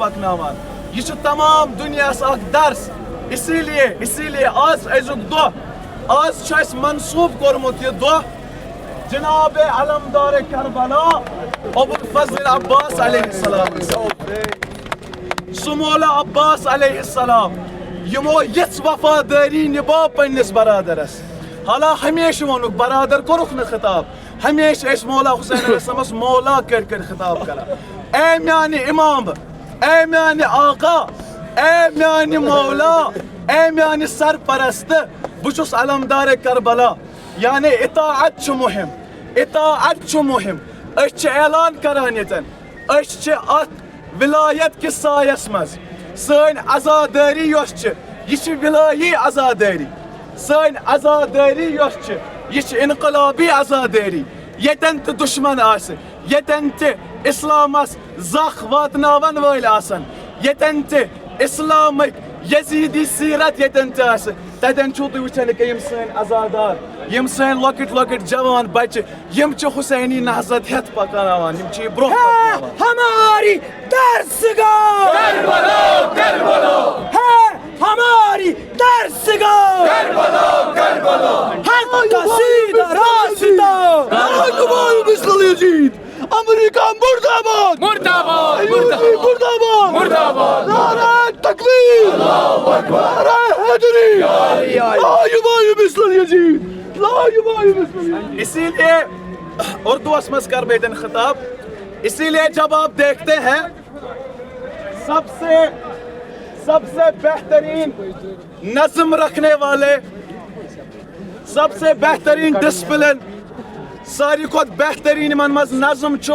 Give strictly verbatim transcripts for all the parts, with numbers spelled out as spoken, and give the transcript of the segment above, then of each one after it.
پکناوان۔ یہِ چھُ تمام دُنیاہَس اکھ درس۔ اسی لیے، اسی لیے آز أزیُک دۄہ، آز چھُ اَسہِ منسوٗب کوٚرمُت یہِ دۄہ جناب علمدار کربلا ابو الفضل عباس علیہ السلام۔ سُہ مولا عباس علیہ السلام، یِمو یِژھ وفادٲری نِبٲو پننِس برادرس۔ حالانکہ ہمیشہِ ووٚنُکھ، برادر کوٚرُکھ نہٕ خطاب، ہمیشہِ ٲسۍ مولا حسین علیہ السلامس مولا کٔرۍ کٔرۍ خطاب کران۔ اے میانہِ امام، اے میانہِ آقا، اے میانہِ مولا، اے میانہِ سرپرست، بہٕ چھُس علمدار کربلا۔ یعنی اطاعت چھُ مُہِم، اطاعت چھُ مُہِم۔ أسۍ چھِ اعلان کران ییٚتٮ۪ن، أسۍ چھِ اتھ ولایت کِس سایس منٛز۔ سٲنۍ عزادٲری یۄس چھِ، یہِ چھِ ولٲیی عزادٲری۔ سٲنۍ عزادٲری یۄس چھِ، یہِ چھِ انقلابی عزادٲری۔ ییٚتٮ۪ن تہِ دُشمن آسہِ، ییٚتٮ۪ن تہِ اسلامس زخ واتناون وٲلۍ آسن، ییٚتٮ۪ن تہِ اسلامٕکۍ یزیدی سیرت ییٚتٮ۪ن تہِ آسہِ، تتٮ۪ن چھِو تُہۍ وٕچھان یہِ کہِ یِم سٲنۍ عزادار، یِم سٲنۍ لۄکٕٹۍ لۄکٕٹۍ جوان بچہِ، یِم چھِ حسینی نہضت ہٮ۪تھ پکناوان، یِم چھِ یہِ برونٛہہ پکناوان۔ ہماری درس گاہ، کربلا، کربلا۔ ہے ہماری درس گاہ، کربلا، کربلا۔ حق کا سیدھا راستہ۔ لا یباع مثل یزید۔ امریکہ مردہ باد۔ مردہ باد، عیوشی مردہ باد۔ مردہ باد۔ نعرہ تکبیر۔ اللہ اکبر۔ نعرہ حیدری۔ لا یباع مثل یزید۔ لا یباع مثل یزید۔ اسی لیے اردوس منٛز کر بہٕ ییٚتٮ۪ن خطاب۔ اسی لیے جب آپ دیکھتے ہیں، سب سے سب سے بہترین نظم رکھنے والے، سب سے بہترین ڈسپلن، ساروی کھۄتہٕ بہترین یِمن منٛز نظم چھُ،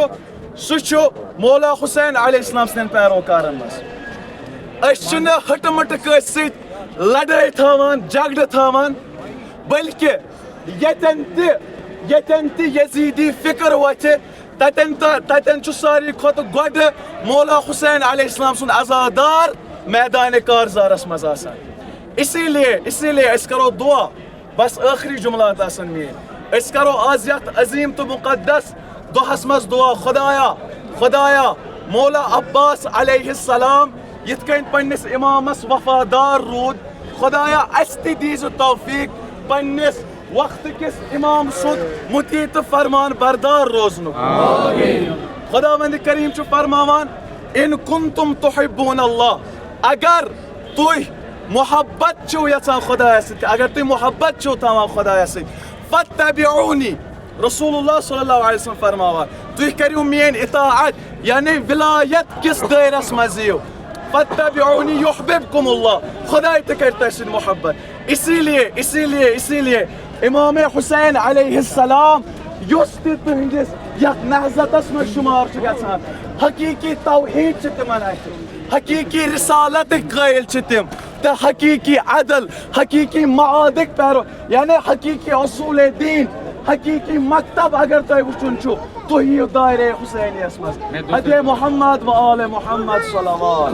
سُہ چھُ مولا حسین علیہ السلام سٕنٛدٮ۪ن پیروکارن منٛز۔ أسۍ چھِنہٕ ہٕٹہٕ مٕٹہٕ کٲنٛسہِ سۭتۍ لڑٲے تھاوان، جھگڑٕ تھاوان، بلکہِ ییٚتٮ۪ن تہِ، ییٚتٮ۪ن تہِ یزیدی فکر وۄتھِ، تتٮ۪ن تہ-، تتٮ۪ن چھُ ساروی کھۄتہٕ گۄڈٕ مولا حسین علیہ السلام سُنٛد عزادار میدان کارزارس منٛز آسان۔ اسی لیے، اسی لیے أسۍ کرو دعا، بس ٲخری جملات آسن میٲنۍ۔ أسۍ کرو آز یتھ عظیم تہٕ مقدس دۄہس منٛز دعا، خدایا، خدایا، مولا عباس علیہ السلام یِتھ کٔنۍ پننِس امامس وفادار روٗد، خدایا، اسہِ تہِ دیٖزِ توفیق پننِس وقت کِس امام سُنٛد مطیع تہٕ فرمان بردار روزنُک۔ خداوند کریم چھُ فرماوان، ان کنتم تحبون اللہ، اگر تُہۍ محبت چھِو یژھان خدایس سۭتۍ، اگر تُہۍ محبت چھِو تھاوان خدایس سۭتۍ، فاتبعونی، رسول اللہ صلی اللہ علیہ وسلم فرماوان، تُہۍ کٔرِو میٲنۍ اطاعت، یعنی ولایت کِس دٲیرس منٛز یِیِو۔ فاتبعونی یحببکم اللہ، خداے تہِ کرِ تۄہہِ سۭتۍ محبت۔ اسی لیے، اسی لیے، اسی لیے امام حسین علیہ السلام یُس تہِ تُہنٛدِس یتھ نہضتس منٛز شمار چھُ گژھان، حقیقی توحید چھِ تِمن اتھِ، حقیقی رسالتٕکۍ قٲیل چھِ تِم، تہٕ حقیقی عدل، حقیقی معادٕکۍ پیرو، یعنی حقیقی اصول دین، حقیقی مکتب اگر تۄہہِ وٕچھُن چھُ، تُہۍ یِیِو دایرے حسینیس منٛز۔ حد محمد و آل محمد صلوات۔